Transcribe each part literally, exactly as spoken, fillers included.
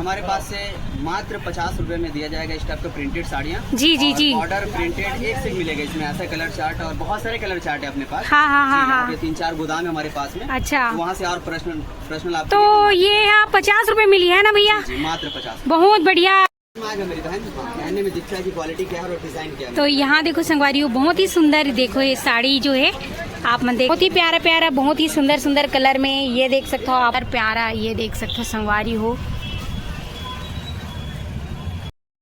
हमारे पास से मात्र पचास रुपए में दिया जाएगा इस टाइप का प्रिंटेड साड़ियाँ। जी, जी, और जी। बॉर्डर प्रिंटेड एक से मिलेगा इसमें, ऐसा कलर चार्ट और बहुत सारे कलर चार्ट है अपने पास। हाँ, हाँ, हाँ, जी, यहाँ हाँ। पे तीन चार गोदाम है हमारे पास में। अच्छा। तो वहाँ से और पर्सनल पर्सनल आप तो ये यहाँ पचास रुपए मिली है ना भैया? जी, मात्र पचास। बहुत बढ़िया। आएगा मेरी बहन, पहनने में दिखता है कि क्वालिटी क्या है और डिजाइन क्या है। तो यहाँ देखो संगवारी हो, बहुत ही सुंदर, देखो ये साड़ी जो है आप मन देख, बहुत ही प्यारा प्यारा, बहुत ही सुंदर सुंदर कलर में। ये देख सकते हो आप, प्यारा, ये देख सकते हो संगवारी हो।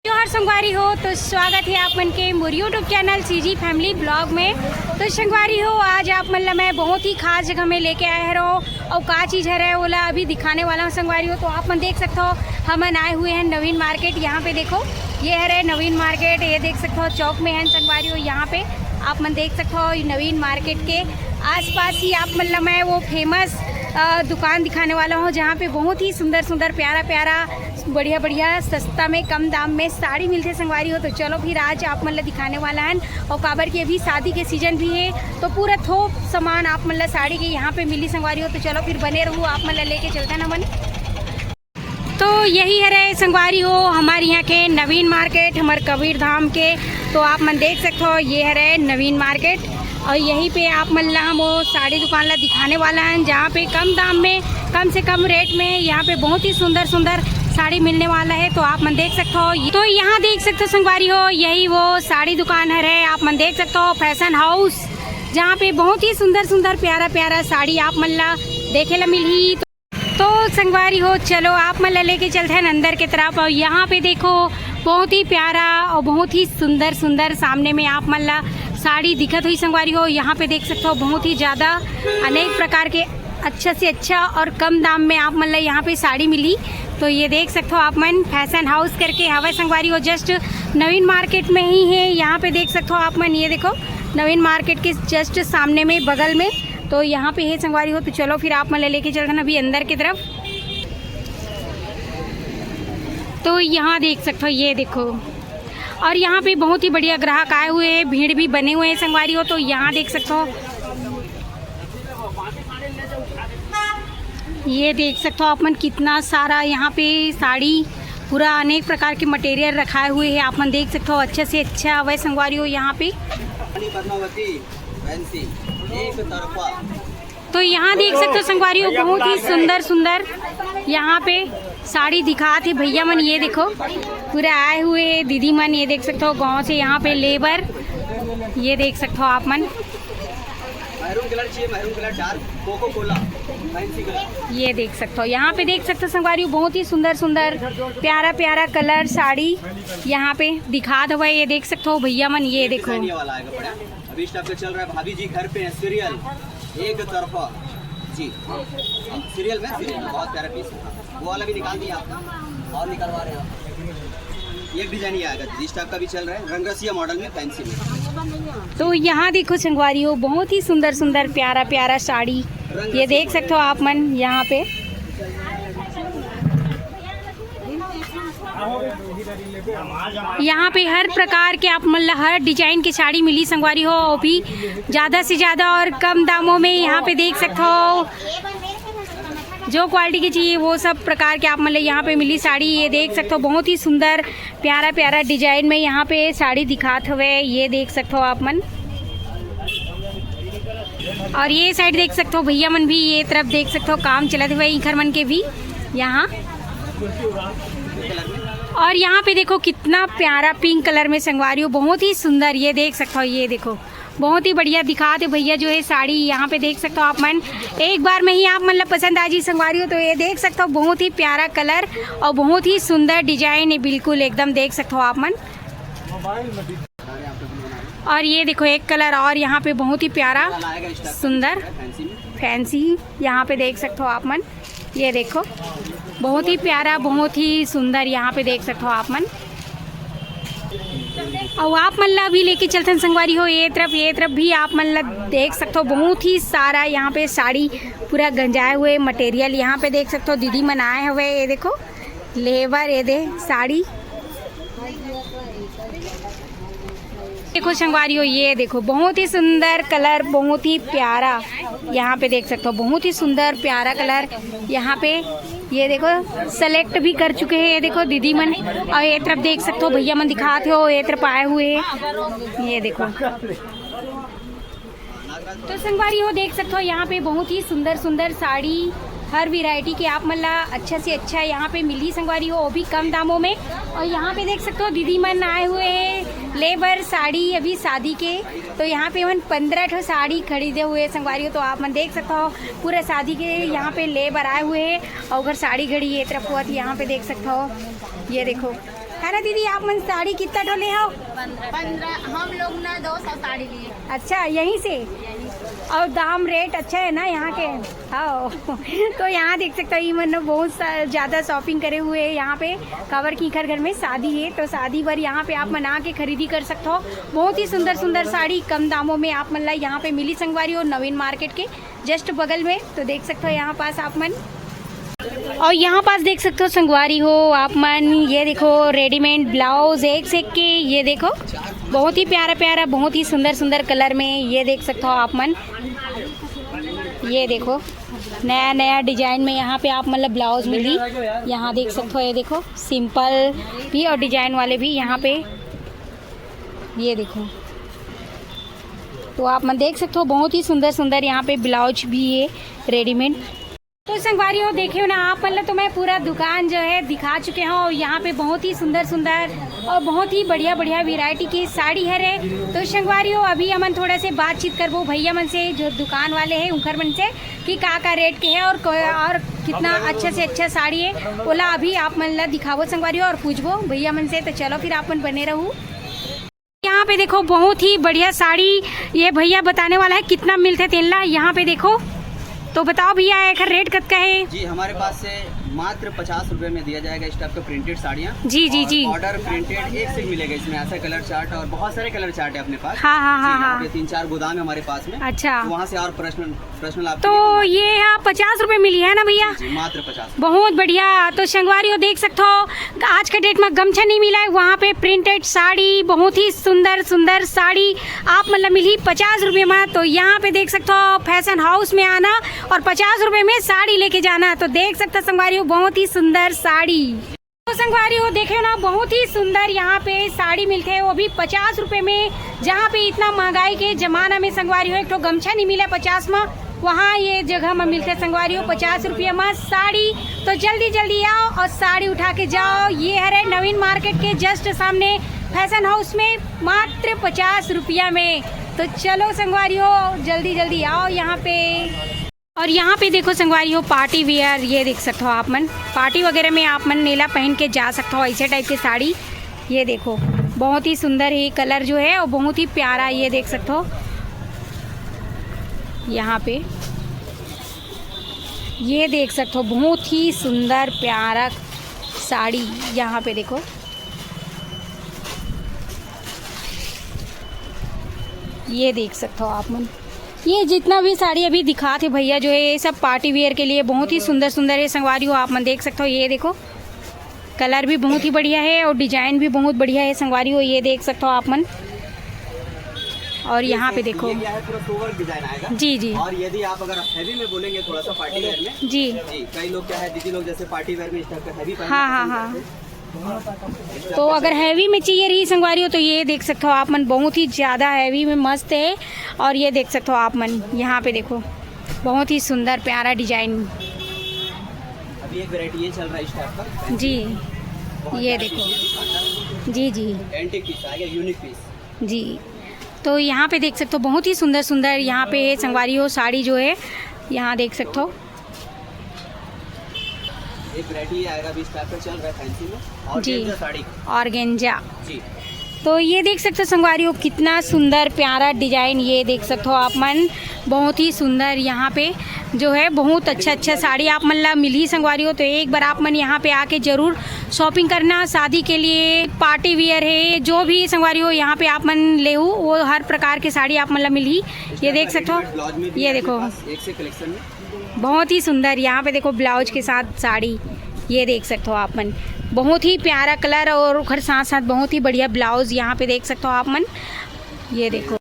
जोहार संगवारी हो, तो स्वागत है आप मन के मोर YouTube channel CG family blog में। तो संगवारी हो, आज आप मन ला मैं बहुत ही खास जगह में लेके आए हरों, और का चीज हरे ओला अभी दिखाने वाला हूँ संगवारी हो। तो आप मन देख सकते हो, हमन आए हुए हैं नवीन मार्केट। यहाँ पे देखो, ये हरे नवीन मार्केट, ये देख सकते हो चौक में है संगवारी हो। यहाँ पे आप मन देख सकते हो नवीन मार्केट के आसपास ही आप मन ला मैं वो फेमस दुकान दिखाने वाला हूँ, जहाँ पे बहुत ही सुंदर सुंदर प्यारा प्यारा बढ़िया बढ़िया सस्ता में कम दाम में साड़ी मिलथे संगवारी हो। तो चलो फिर आज आप मन ला दिखाने वाला हन, और काबर कि अभी शादी के सीजन भी है, तो पूरा थोक सामान आप मन ला साड़ी के यहाँ पे मिली संगवारी हो। तो चलो फिर बने रहू, आप मन ला लेके चलते ना मन। तो यही हरे संगवारी हो हमारे यहाँ के नवीन मार्केट, हमारे कबीर धाम के। तो आप मन देख सकते हो, ये हरे नवीन मार्केट, और यही पे आप मन ला हम वो साड़ी दुकान ला दिखाने वाला हन, जहाँ पे कम दाम में, कम से कम रेट में यहाँ पे बहुत ही सुंदर सुंदर साड़ी मिलने वाला है। तो आप मन देख सकते हो, तो यहाँ देख सकते हो संगवारी हो, यही वो साड़ी दुकान हरे, आप मन देख सकते हो फैशन हाउस, जहाँ पे बहुत ही सुंदर सुंदर प्यारा प्यारा साड़ी आप मन ला देखे ला मिलही। तो संगवारी हो, चलो आप मन ला लेके चलते हैं अंदर के तरफ। और यहाँ पे देखो, बहुत ही प्यारा और बहुत ही सुंदर सुंदर सामने में आप मन ला साड़ी दिखत हुई संगवारी हो। यहाँ पे देख सकते हो, बहुत ही ज़्यादा अनेक प्रकार के अच्छा से अच्छा और कम दाम में आप मन ला यहाँ पे साड़ी मिली। तो ये देख सकते हो आप मन, फैशन हाउस करके हवे संगवारी हो, जस्ट नवीन मार्केट में ही है। यहाँ पे देख सकते हो आप मन, ये देखो नवीन मार्केट के जस्ट सामने में, बगल में। तो यहाँ पे है संगवारी हो। तो चलो फिर आप मन ला लेके चलते हैं अभी अंदर की तरफ। तो यहाँ देख सकते हो, ये देखो, और यहाँ पे बहुत ही बढ़िया ग्राहक आए हुए हैं, भीड़ भी बने हुए हैं संगवारी हो। तो यहाँ देख सकते हो, ये देख सकते हो आप मन, कितना सारा यहाँ पे साड़ी, पूरा अनेक प्रकार के मटेरियल रखाए हुए हैं। आप मन देख सकते हो, अच्छा से अच्छा हवे संगवारी हो यहाँ पे। रानी पद्मावती फैंसी एक तरफा। तो यहाँ देख सकते हो संगवारी हो, बहुत ही सुंदर सुंदर यहाँ पे साड़ी दिखात हे भैया मन। ये देखो, पूरे आए हुए दीदी मन, ये देख सकते हो गांव से यहाँ पे लेबर। ये देख सकते हो आप मन, मैरून कलर चाहिए, मैरून कलर डार्क कोको कोला फैंसी कलर। ये देख सकते हो, यहाँ पे देख सकते हो संगवारी हो, बहुत ही सुंदर सुंदर प्यारा प्यारा कलर साड़ी यहाँ पे दिखात हवे। ये देख सकते हो भैया मन, ये देखो। डिजाइन ये वाला आएगा बड़ा। अभी इस टाइप का चल रहा है, भाभी जी घर पे है सीरियल एक तरफा। जी हाँ, सीरियल में, सीरियल में बहुत प्यारा पीस है। वो वाला भी निकाल दिया आपने और निकलवा रहे हो। ये डिजाइन ये आएगा, इस टाइप का भी चल रहा है, रंगरसिया मॉडल में फैंसी में। तो यहाँ देखो संगवारी हो, बहुत ही सुंदर सुंदर प्यारा प्यारा साड़ी, ये देख सकते हो आप मन यहाँ पे। यहाँ पे हर प्रकार के आप मन ला हर डिजाइन की साड़ी मिली संगवारी हो, वो भी ज़्यादा से ज़्यादा और कम दामों में। यहाँ पे देख सकते हो, जो क्वालिटी की चाहिए वो सब प्रकार के आप मन ला यहाँ पे मिली साड़ी। ये देख सकते हो, बहुत ही सुंदर प्यारा प्यारा डिजाइन में यहाँ पे साड़ी दिखात हवे। ये देख सकते हो आप मन, और ये साइड देख सकते हो भैया मन भी, ये तरफ देख सकते हो काम चलत हवे इखर मन के भी यहाँ। और यहाँ पे देखो कितना प्यारा पिंक कलर में संगवारी हो, बहुत ही सुंदर। ये देख सकते हो, ये देखो बहुत ही बढ़िया दिखात हे भैया जो है साड़ी। यहाँ पे देख सकते हो आप मन, एक बार में ही आप मन ला पसंद आ जी संगवारी हो। तो ये देख सकते हो बहुत ही प्यारा कलर और बहुत ही सुंदर डिजाइन है, बिल्कुल एकदम देख सकते हो आप मन। और ये देखो एक कलर और यहाँ पे बहुत ही प्यारा सुंदर फैंसी, यहाँ पे देख सकते हो आप मन। ये देखो बहुत ही प्यारा, बहुत ही सुंदर, यहाँ पे देख सकते हो आप मन। और आप मन ला भी लेके चलथन संगवारी हो ये तरफ, ये तरफ भी आप मन ला देख सकते हो बहुत ही सारा यहाँ पे साड़ी, पूरा गंजाए हुए मटेरियल यहाँ पे देख सकते हो। दीदी मन आए हुए, ये देखो लेबर, ये दे साड़ी। देखो संगवारी हो, ये देखो बहुत ही सुंदर कलर, बहुत ही प्यारा। यहाँ पे देख सकते हो बहुत ही सुंदर प्यारा कलर। यहाँ पे ये देखो, सेलेक्ट भी कर चुके हैं। ये देखो दीदी मन, और ये तरफ देख सकते हो भैया मन दिखाते हो, ये तरफ आए हुए हैं। ये देखो, तो संगवारी हो देख सकते हो यहाँ पे बहुत ही सुंदर सुंदर साड़ी, हर वैरायटी के आप मन ला अच्छा से अच्छा यहाँ पे मिली संगवारी हो, वो भी कम दामों में। और यहाँ पे देख सकते हो दीदी मन आए हुए हैं लेबर साड़ी अभी शादी के, तो यहाँ पे मन पंद्रह ठो साड़ी खरीदे हुए संगवारी हो। तो आप मन देख सकते हो पूरा शादी के यहाँ पे लेबर आए हुए हैं और उधर साड़ी घड़ी ये तरफ हुआ थी, यहाँ पे देख सकते हो। ये देखो, है ना दीदी, आप मन साड़ी कितना ठो ले हो? पंद्रह। हम लोग ना दो सौ साड़ी लिए। अच्छा, यहीं से? और दाम रेट अच्छा है ना यहाँ के? हाँ। तो यहाँ देख सकते हो, ये मन बहुत सा- ज्यादा शॉपिंग करे हुए हैं यहाँ पे। काबर की घर घर में शादी है, तो शादी बर यहाँ पे आप मन आके खरीदी कर सकते हो। बहुत ही सुंदर सुंदर साड़ी कम दामों में आप मन ला यहाँ पे मिली संगवारी हो, नवीन मार्केट के जस्ट बगल में। तो देख सकते हो यहाँ पास आप मन, और यहाँ पास देख सकते हो संगवारी हो आप मन, ये देखो रेडीमेड ब्लाउज एक से एक के, ये देखो बहुत ही प्यारा प्यारा, बहुत ही सुंदर सुंदर कलर में, ये देख सकते हो आप मन। ये देखो नया नया डिजाइन में यहाँ पे आप मतलब ब्लाउज मिली, यहाँ देख सकते हो। ये देखो सिंपल भी और डिजाइन वाले भी यहाँ पे, ये देखो। तो आप मन देख सकते हो बहुत ही सुंदर सुंदर यहाँ पे ब्लाउज भी है रेडीमेड। तो संगवारी हो देखे हो ना आप मतलब, तो मैं पूरा दुकान जो है दिखा चुके हूँ और यहाँ पे बहुत ही सुंदर सुंदर और बहुत ही बढ़िया बढ़िया वैरायटी की साड़ी हरे। तो संगवारी हो अभी हमन थोड़ा से बातचीत करबो भैया मन से जो दुकान वाले हैं उनकर मन से कि का का रेट के है और को- और कितना अच्छा से अच्छा साड़ी है, ओला अभी आप मन ला दिखाबो संगवारी हो और पूछबो भैया मन से। तो चलो फिर आप मन बने रहू। यहाँ पे देखो बहुत ही बढ़िया साड़ी ये भैया बताने वाला है कितना मिलथे तेन ला। यहाँ पे देखो, तो बताओ भैया एकर रेट कतका है? जी, हमारे पास से मात्र पचास रुपए में दिया जाएगा इस टाइप का प्रिंटेड साड़ियाँ। जी, जी, और जी। बॉर्डर प्रिंटेड एक से एक मिलेगा इसमें, ऐसा कलर चार्ट और बहुत सारे कलर चार्ट है अपने पास। हाँ, हाँ, जी, हाँ, यहाँ हाँ। पे तीन चार गोदाम है हमारे पास में। अच्छा। तो वहाँ से और पर्सनल पर्सनल आप तो ये यहाँ पचास रुपए मिली है ना भैया? जी, मात्र पचास। बहुत बढ़िया। तो संगवारी हो देख सकते हो आज के डेट में गमछा नहीं मिला है, वहाँ पे प्रिंटेड साड़ी, बहुत ही सुंदर सुंदर साड़ी आप मतलब मिली पचास रुपये में। तो यहाँ पे देख सकते हो फैशन हाउस में आना और पचास रुपये में साड़ी लेके जाना। तो देख सकते हो संगवारी हो बहुत ही सुंदर साड़ी। तो संगवारी हो देखे हो ना बहुत ही सुंदर यहाँ पे साड़ी मिलते हैं वो भी पचास रुपये में। जहाँ पे इतना महंगाई के जमाना में संगवारी हो एक ठो गमछा नहीं मिला पचास में, वहाँ ये जगह में मिलते संगवारी हो पचास रुपये में साड़ी। तो जल्दी जल्दी आओ और साड़ी उठा के जाओ। ये हरे नवीन मार्केट के जस्ट सामने फैशन हाउस में मात्र पचास रुपया में। तो चलो संगवारी हो जल्दी जल्दी आओ यहाँ पे। और यहाँ पे देखो संगवारी हो पार्टी वियर, ये देख सकते हो आप मन पार्टी वगैरह में आप मन नीला पहन के जा सकते हो ऐसे टाइप के साड़ी। ये देखो बहुत ही सुंदर है कलर जो है और बहुत ही प्यारा, ये देख सकते हो। यहाँ पे ये देख सकते हो बहुत ही सुंदर प्यारा साड़ी। यहाँ पे देखो ये देख सकते हो आप मन, ये जितना भी साड़ी अभी दिखा थे भैया जो है ये सब पार्टी वियर के लिए बहुत ही सुंदर सुंदर है संगवारी हो। आप मन देख सकते हो ये देखो कलर भी बहुत ही बढ़िया है और डिजाइन भी बहुत बढ़िया है संगवारी हो, ये देख सकते हो आप मन। और यहाँ पे देखो जी जी। और यदि आप अगर हैवी में बोलेंगे थोड़ा सा पार्टी वियर में जी जी, कई लोग क्या है दीदी लोग जैसे पार्टी वियर में इस टाइप का हैवी हाँ हाँ हाँ। तो अगर हैवी में चाहिए रही संगवारी हो तो ये देख सकते हो आप मन बहुत ही ज़्यादा हैवी में मस्त है। और ये देख सकते हो आप मन यहाँ पे देखो बहुत ही सुंदर प्यारा डिजाइन। अभी एक वैरायटी ये चल रहा है इस टाइप का जी। ये देखो जी जी। एंटिक पीस आ गया यूनिक पीस। जी। तो यहाँ पे देख सकते हो बहुत ही सुंदर सुंदर यहाँ पे संगवारी हो साड़ी जो है यहाँ देख सकते हो। एक वैरायटी आएगा अभी इस टाइप का चल रहा है फैंसी में और जी। ऑर्गेंजा। जी। तो ये देख सकते हो संगवारी हो कितना सुंदर प्यारा डिजाइन, ये देख सकते हो आप मन बहुत ही सुंदर यहाँ पे जो है बहुत अच्छा अच्छा साड़ी आप मन ला मिली संगवारी हो। तो एक बार आप मन यहाँ पे आके जरूर शॉपिंग करना, शादी के लिए पार्टी वियर है जो भी संगवारी हो यहाँ पे आप मन लेहू वो हर प्रकार के साड़ी आप मन ला मिली। ये देख सकते हो ये देखो एक से कलेक्शन में बहुत ही सुंदर यहाँ पे देखो ब्लाउज के साथ साड़ी, ये देख सकते हो आप मन बहुत ही प्यारा कलर और ओकर साथ साथ बहुत ही बढ़िया ब्लाउज यहाँ पे देख सकते हो आप मन। ये देखो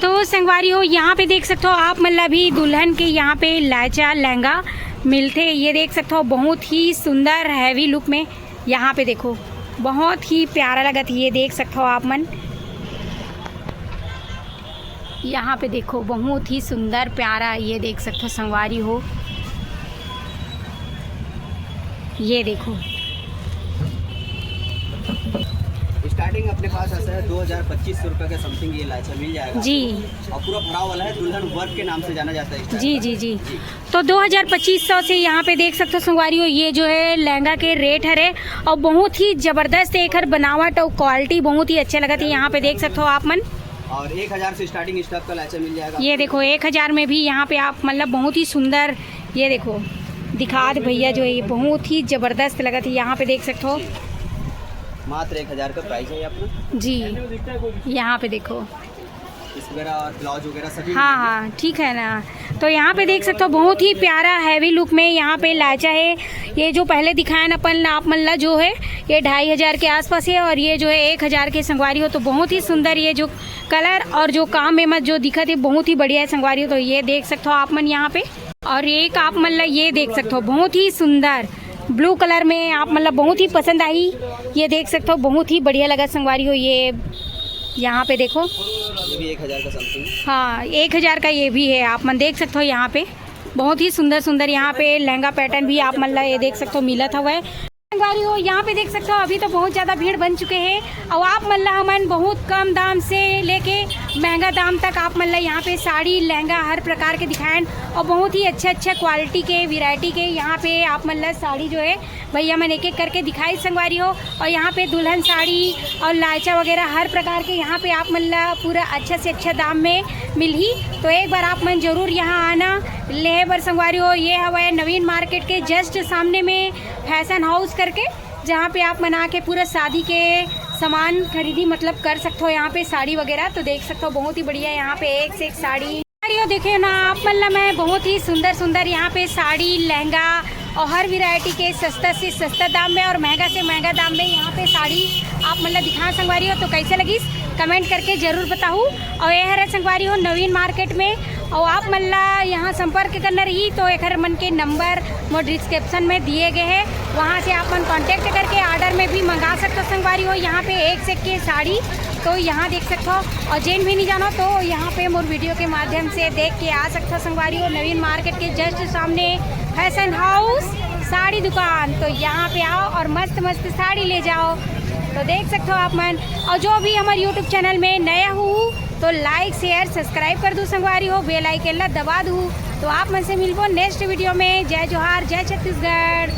तो संगवारी हो यहाँ पे देख सकते हो आप मन ला भी दुल्हन के यहाँ पे लायचा लहंगा मिलथे। ये देख सकथो, बहुत ही सुंदर heavy look में। यहाँ पे देखो, बहुत ही प्यारा लगत हे। ये देख सकथो आप मन, यहाँ पे देखो, बहुत ही सुंदर प्यारा। ये देख सकथो संगवारी हो, ये देखो। स्टार्टिंग अपने पास ऐसा है, दो हज़ार पच्चीस सौ रुपये के समथिंग ये लायचा मिल जाएगा। जी। और पूरा भरा वाला है, दुल्हन वर्क के नाम से जाना जाता है इस टाइप जी का। जी जी। तो दो हज़ार पच्चीस सौ से यहाँ पे देख सकथो संगवारी हो, ये जो है लहंगा के रेट हरे और बहुत ही जबरदस्त एकर बनावट और क्वालिटी बहुत ही अच्छा लगत हे। यहाँ पे देख सकथो आप मन, और एक हज़ार से स्टार्टिंग इस टाइप का लायचा मिल जाएगा। ये देखो एक हज़ार में भी यहाँ पे आप मतलब बहुत ही सुंदर, ये देखो दिखा दे भैया, जो ये बहुत ही जबरदस्त लगत हे। यहाँ पे देख सकथो मात्र एक हज़ार का प्राइस है ये अपना। जी, यहाँ पे देखो। पीस वगैरह और ब्लाउज वगैरह सभी हाँ हाँ, ठीक है ना। तो यहाँ पे देख सकथो बहुत ही प्यारा heavy look में यहाँ पे लायचा है। ये जो पहले दिखायन अपन आप मन ला जो है, ये ढाई हज़ार के आसपास है और ये जो है एक हज़ार के संगवारी हो। तो बहुत ही सुंदर ये जो कलर और जो काम में मत जो दिखत हे, बहुत ही बढ़िया है संगवारी हो। तो ये देख सकथो आप मन यहाँ पे, और एक आप मन ला ये देख सकथो बहुत ही सुंदर ब्लू कलर में आप मन ला बहुत ही पसंद आही। ये देख सकथो बहुत ही बढ़िया लगा संगवारी हो। ये यहाँ पे देखो, ये भी एक हज़ार का समथिंग। हाँ, एक हज़ार का ये भी है। आप मन देख सकथो यहाँ पे बहुत ही सुंदर सुंदर यहाँ पे लहंगा पैटर्न भी आप मन ला ये देख सकथो मिलत हवय। संगवारी हो, यहाँ पे देख सकथो अभी तो बहुत ज्यादा भीड़ बन चुके हे और आप मन ला हमन बहुत कम दाम से लेके महंगा दाम तक आप मन ला यहाँ पे साड़ी लहंगा हर प्रकार के दिखायन और बहुत ही अच्छा अच्छा क्वालिटी के वैरायटी के यहाँ पे आप मन ला साड़ी जो है भैया मन एक एक करके दिखाइस संगवारी हो। और यहाँ पे दुल्हन साड़ी और लायचा वगैरह हर प्रकार के यहाँ पे आप मन ला पूरा अच्छा से अच्छा दाम में मिलही। तो एक बार आप मन जरूर यहाँ आना लेहे बर संगवारी हो। ये हवय नवीन मार्केट के जस्ट सामने में फैशन हाउस करके, जहाँ पे आप मन आके पूरा शादी के सामान खरीदी मतलब कर सकथो। यहाँ पे साड़ी वगैरह तो देख सकथो बहुत ही बढ़िया यहाँ पे एक से एक साड़ी। साड़ी हो देखे ना आप मन ला मैं बहुत ही सुंदर सुंदर यहाँ पे साड़ी लहंगा और हर वैरायटी के सस्ता से सस्ता दाम में और महंगा से महंगा दाम में यहाँ पे साड़ी आप मन ला दिखा संगवारी हो। तो कैसे लगिस कमेंट करके जरूर बताहू। और ये हरे संगवारी हो नवीन मार्केट में और आप मन ला यहाँ संपर्क करना रही तो एकर मन के नंबर मोर डिस्क्रिप्शन में दिए गए हैं, वहाँ से आप मन कॉन्टैक्ट करके ऑर्डर में भी मंगा सकते हो संगवारी हो। यहाँ पे एक से एक के साड़ी तो यहाँ देख सकते हो। और जेन भी नहीं जानो तो यहाँ पे मोर वीडियो के माध्यम से देख के आ सकते हो संगवारी हो। नवीन मार्केट के जस्ट सामने फैशन हाउस साड़ी दुकान, तो यहाँ पे आओ और मस्त मस्त साड़ी ले जाओ। तो देख सकते हो आप मन। और जो भी हमारे यूट्यूब चैनल में नया हूँ तो लाइक शेयर सब्सक्राइब कर दू संगवारी हो, बेल आइकन ला दबा दू। तो आप मन से मिलबो नेक्स्ट वीडियो में। जय जोहार, जय छत्तीसगढ़।